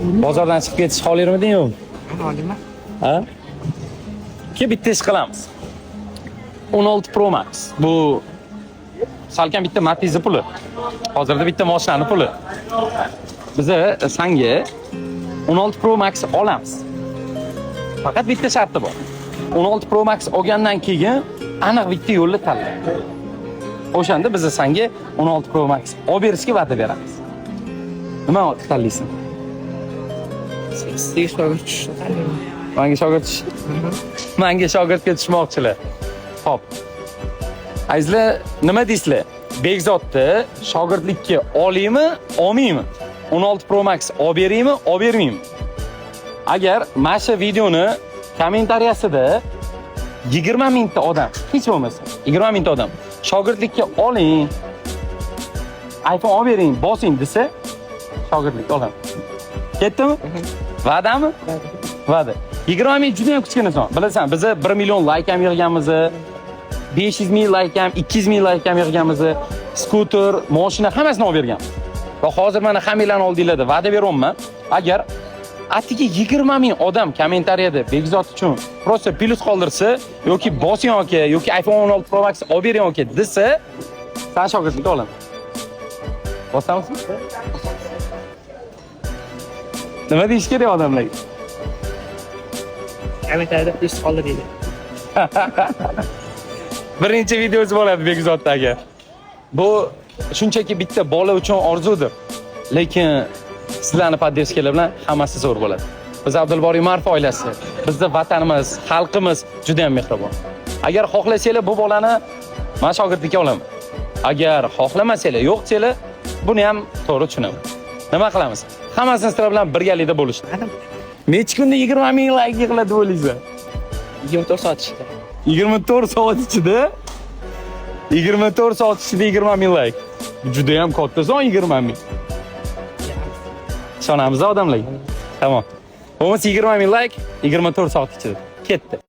Bozordan chiqib ketish xohlarmiding yo'qmi? Olayman. Ha? Ki bitta ish qilamiz. 16 Pro Max. Bu salkam bitta Matizni puli. Hozirda bitta mashinani puli. Biza sanga 16 Pro Max olamiz. Faqat bitta sharti bor. 16 Pro Max olgandan keyin aniq bitta yo'lni tanla. O'shanda biz senga 16 Pro Max olib berishga va'da beramiz. Nima tanlaysan? Sizga shogird tushishni tanlayman. Manga shogird tush. Manga shogirdga tushmoqchilar. Xo'p. Azizlar, nima deysizlar? Bekzodni shogirdlikka olaymi, olmaymi? 16 Pro Max olib beraymi, olib bermaymi? Agar mana shu videoni kommentariyasida 20 mingta odam, hech bo'lmasa 20 mingta odam shogirdlikka oling, iPhone olib bering, bosing desa, shogirdlikka olaman. Ketdimi? Va'dami? Va'da. 20 ming juda ham kichkina son. Bilasan, biza 1 million layk ham yig'ganmiz, 500 ming layk ham, 200 ming layk ham yig'ganmiz. Skuter, mashina, hammasini olib berganmiz. Va hozir mana hammanglarni oldinglarda va'da beryapman. Agar atigi 20 ming odam kommentariyada Bekzod uchun просто plyus qoldirsa yoki bosing aka yoki iPhone 16 Pro Max olib bering aka desa, san shogirdlikka olaman. Bosamizmi? Nima deyish kerak odamlarga? Kommentariyada plyus qoldir deydi. Birinchi videosi bo'ladi Bekzoddagi. Bu shunchaki bitta bola uchun orzudir. Lekin sizlarni поддержка lar bilan hammasi zo'r bo'ladi. Biz Abdulboriy Umarov oilasi, bizni vatanimiz, xalqimiz juda ham mehribon. Agar xohlasanglar, bu bolani men shogirdlikka olaman. Agar xohlamasanglar, yo'q desanglar, buni ham to'g'ri tushunaman. Nima qilamiz? Hammasini sizlar bilan birgalikda bo'lishdi. Necha kunda 20 ming layk yig'iladi o'ylaysan? 24 soat ichida. 24 soat ichida, 24 soat ichida 20 ming layk. Juda ham katta son 20 ming. Ishonamiz odamlarga. Tamom. Bo'lmasa 20 ming layk 24 soat ichida. Ketdi.